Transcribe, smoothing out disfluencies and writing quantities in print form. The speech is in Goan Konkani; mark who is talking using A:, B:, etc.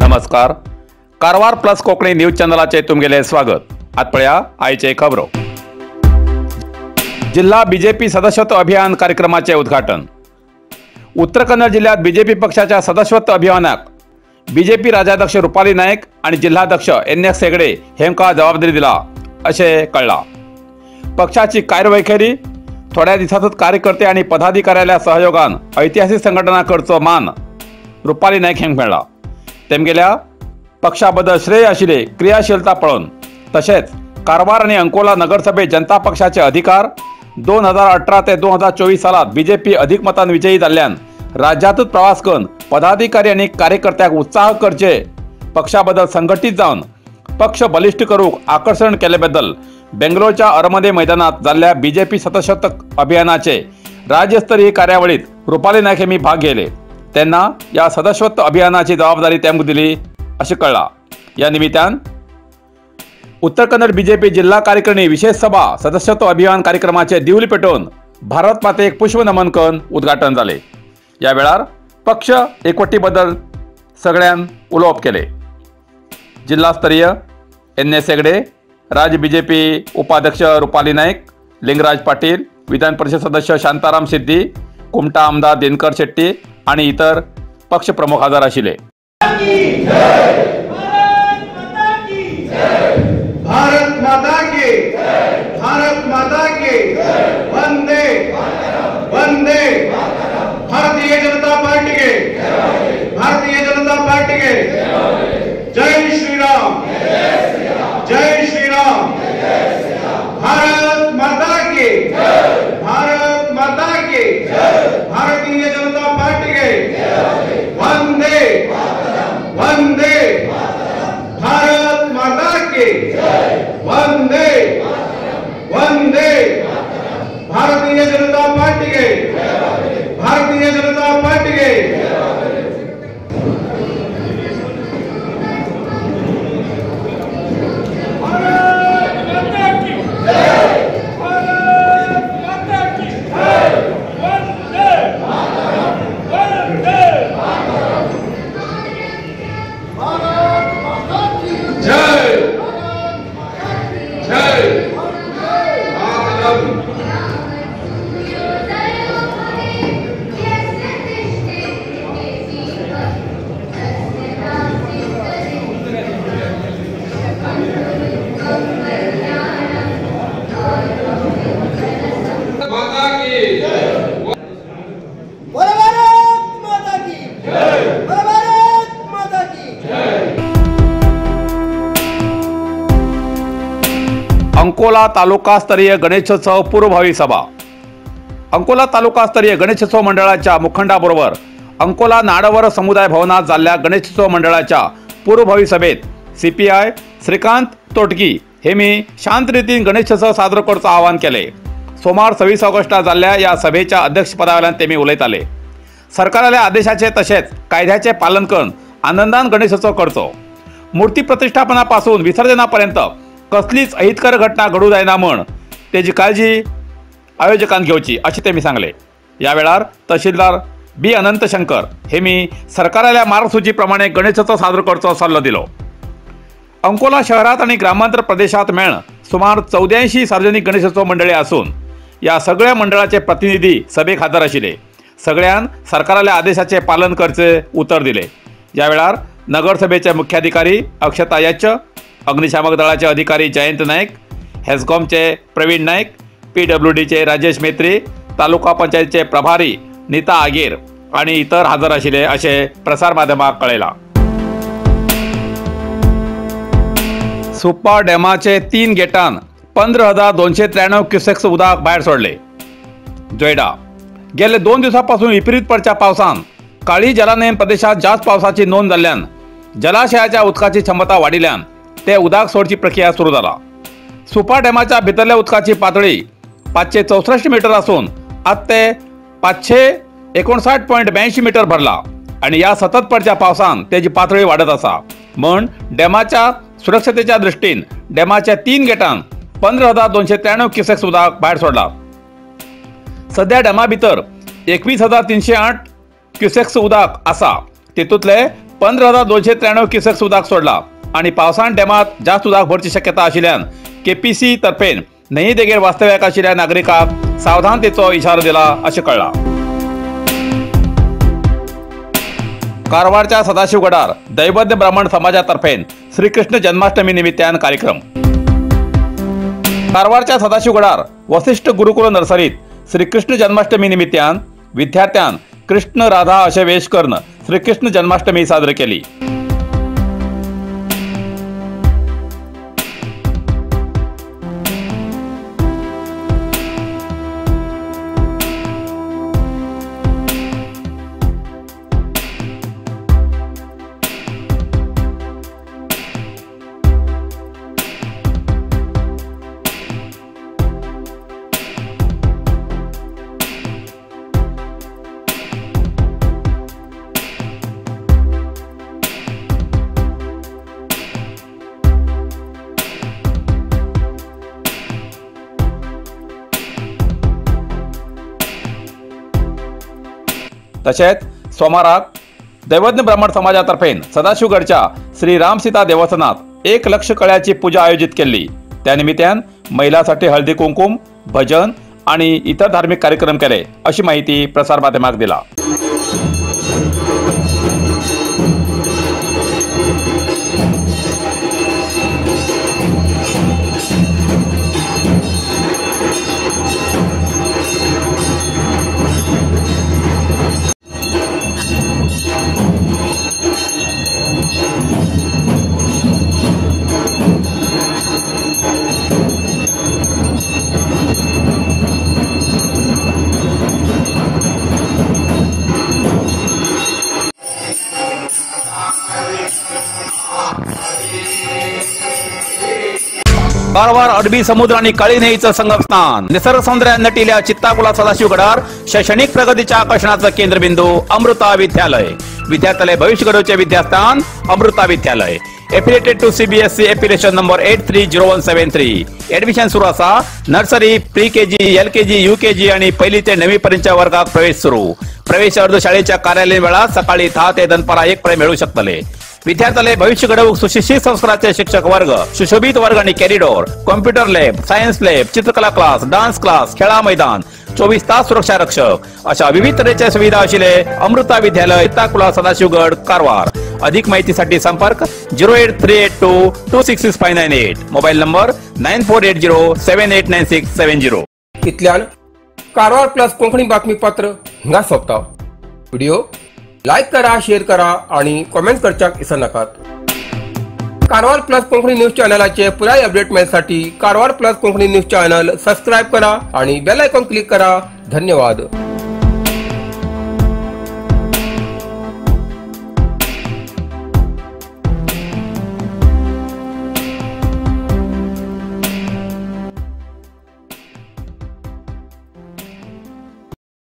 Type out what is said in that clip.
A: नमस्कार, कारवार प्लस कोंकणी न्यूज चॅनलाचे तुमगेले स्वागत। आज पळया आयचे खबरो। जिल्हा बीजेपी सदस्यत्व अभियान कार्यक्रमाचे उद्घाटन। उत्तर कन्नड जिल्ह्यात बीजेपी पक्षाच्या सदस्यत्व अभियानाक बीजेपी राज्याध्यक्ष रुपाली नायक आणि जिल्हाध्यक्ष एन एस हेगडे हेंका जबाबदारी दिला अशें कळ्ळां। पक्षाची कार्यवैखरी थोड्या दिसांतच कार्यकर्ते आणि पदाधिकाऱ्याच्या सहयोगान ऐतिहासिक संघटना करचो मान रुपाली नायक हेंका मेळ्ळा। तेमगेल्या पक्षाबद्दल श्रेय आशिल्ले क्रियाशीलता पळोवन तशेंच कारवार आनी अंकोला नगरसभेत जनता पक्षाचे अधिकार 2018 ते 2024 सालात बीजेपी अधिक मतान विजयी जाल्ल्यान राज्यांतूच प्रवास करून पदाधिकारी आनी कार्यकर्त्यांक उत्साह करचे पक्षाबद्दल संघटीत जावन पक्ष बलिश्ट करूंक आकर्षण केले बद्दल बेंगलोरच्या अरमदे मैदानात जाल्ल्या बीजेपी सदस्यत्व अभियानाचे राज्यस्तरीय कार्यावळीत रुपाली नायक हेमी भाग घेतले। तेन्ना या सदस्यत्व अभियानाची जबाबदारी तेमकां दिली अशें कळ्ळां। या निमित्तान उत्तर कन्नड बीजेपी जिल्हा कार्यकारिणी विशेष सभा सदस्यत्व अभियान कार्यक्रमाचे दिवली पेटोवन भारत मातेक पुष्प नमन करून उद्घाटन जाले। या वेळार पक्ष एकवटीबद्दल सगळ्यान उलोवप केले। जिल्हास्तरीय एन एस हेगडे, राज्य बीजेपी उपाध्यक्ष रुपाली नायक, लिंगराज पाटील, विधान परिषद सदस्य शांताराम सिद्धी, कुमटा आमदार दिनकर शेट्टी आणि इतर पक्ष प्रमुख हजर आशिल्ले।
B: भारत माता की, भारत माता की, Vande Vande. Bharatiya Janata party K, Bharatiya Janata party K जय श्री राम, जय श्री राम। भारत माता की, भारत माता की, भारतीय जनता पार्टी के वंदे वंदे। भारत माता की Vande Vande. Bharatiya Janata party K, Bharatiya Janata party K.
A: Ankola taluka स्तरीय गणेशोत्सव पूर्वभावी सभा। अंकोला तालुका स्तरीय गणेशोत्सव मंडळाच्या मुखंडाबरोबर अंकोला नाडवर समुदाय भवनात जाल्ल्या गणेशोत्सव मंडळाच्या पूर्वभावी सभेत सीपीआय श्रीकांत तोटगी हे मी शांत रीतीन गणेशोत्सव साजरो करचो आवाहन केले। सोमार 26 ऑगस्टा जाल्ल्या या सभेच्या अध्यक्षपदावेल्यान तेमी उलयताले। सरकाराल्या आदेशाचे तशेंच कायद्याचे पालन करून आनंदान गणेशोत्सव करचो। मूर्ती प्रतिष्ठापनापासून विसर्जनापर्यंत कसलीच अहितकर घटना घडू जायना म्हण तेजी काळजी आयोजकान घेवची अशें तेमी सांगले। या वेळार तहसीलदार बी अनंत शंकर हे मी सरकाराल्या मार्गसूची प्रमाणे गणेशोत्सव साजरो करचो सल्लो दिलो। अंकोला शहरात आणि ग्रामांतर प्रदेशात मेळ सुमार 84 सार्वजनिक गणेशोत्सव मंडळी आसून या सगळ्या मंडळाचे प्रतिनिधी सभेक हजर आशिल्ले। सगळ्यान सरकाराल्या आदेशाचे पालन करचे उतर दिले। या वेळार नगरसभेचे मुख्याधिकारी अक्षता यच्च, अग्निशामक दळाचे अधिकारी जयंत नाईक, हेस्कॉमचे प्रवीण नाईक, पीडब्ल्यूडीचे राजेश मेत्री, तालुका पंचायतचे प्रभारी नीता आगीर आणि इतर हजर आशिल्ले अशें प्रसार माध्यमाक कळयलां। सुप्पा डॅमाचे 3 गेटान 15,293 क्युसेक्स उदक भायर सोडले। जोयडा गेले 2 दिवसांपासून विपरीत पडच्या पावसान काळी जलानयन प्रदेशात जास्त पावसाची नोंद जाल्ल्यान जलाशयाच्या उदकाची क्षमता वाडिल्ल्यान ते उदक सोडची प्रक्रिया सुरू जाला। सुपा डॅमाच्या भितरल्या उदकाची पातळी 564 मीटर असून आज ते 559.82 मीटर भरला। आनी ह्या सतत पडच्या पावसान तेजी पातळी वाडत आसा। म्हण डॅमाच्या सुरक्षतेच्या दृष्टीन डॅमाच्या 3 गेटांक 15,293 क्युसेक्स उदक भायर सोडला। सध्या डॅमा भितर 21,308 क्युसेक्स उदक आसा, तेतूंतले 15,293 क्युसेक्स उदक सोडला आनी पावसान डॅमात जास्त उदक भरची शक्यता आशिल्ल्यान केपीसी तर्फेन न्हंये देगेर वास्तव्याक आशिल्ल्या नागरिकांक सावधानतेचो इशारो दिला अशें कळ्ळां। कारवारच्या सदाशिवगडार दैवज्ञ ब्राह्मण समाजातर्फेन श्रीकृष्ण जन्माष्टमी निमित्तान कार्यक्रम। कारवारच्या सदाशिवगडार वसिष्ठ गुरुकुल नर्सरीत श्रीकृष्ण जन्माष्टमी निमित्तान विद्यार्थ्यां कृष्ण राधा अशे वेश करून श्रीकृष्ण जन्माष्टमी साजरी केली। तशेंच सोमाराक दैवज्ञ ब्राह्मण समाजातर्फेन सदाशिवगडच्या श्री रामसीता देवस्थानात 1 लक्ष कळ्याची पूजा आयोजित केली। त्या निमित्तान महिलांसाठी हळदी कुंकुम, भजन आणि इतर धार्मिक कार्यक्रम केले अशी माहिती प्रसार माध्यमाक दिला। कारवार अरबी समुद्र आणि काळी न्हंयेचं संगमस्थान, निसर्ग सौंदर्यान नटिल्या चित्ताकुला सदाशिवगडार शैक्षणिक प्रगतीच्या आकर्षणाचं केंद्रबिंदू अमृता विद्यालय। विद्यार्थ्याले भविष्य घडवचे विद्यास्थान Amrita Vidyalaya. Affiliated to CBSE affiliation number 830173। Admission सुरू आसा। Nursery, pre KG, LKG, UKG आणि पहिली ते 9वी पर्यंतच्या वर्गात प्रवेश सुरू। प्रवेश अर्ज शाळेच्या कार्यालयीन वेळात सकाळी 10 ते दनपारा 1 पर्यंत मिळू शकतले। विद्यार्थ्याले भविष्य घडवूक सुशिक्षित संस्काराचे शिक्षक वर्ग, सुशोभित वर्ग आणि corridor, computer lab, science lab, चित्रकला क्लास, डान्स क्लास, खेळा मैदान, 24 तास सुरक्षा रक्षक अशा विविध तऱ्हेच्या सुविधा आशिल्ले अमृता विद्यालय, चित्ताकुला, सदाशिवगड, कारवार। अधिक माहितीसाठी संपर्क 08382 266598, मोबाईल नंबर 9480 789670।
C: इतल्यान कारवार प्लस कोंकणी बातमीपत्र हिंगा सोंपता। व्हिडिओ लायक करा, शेअर करा आणि कॉमेंट करच्याक विसरनाकात। कारवार प्लस कोंकणी न्यूज चॅनलाचे पुराय update मेळसाठी Karwar plus Konkani news channel subscribe करा आणि बेल आयकॉन क्लिक करा। धन्यवाद।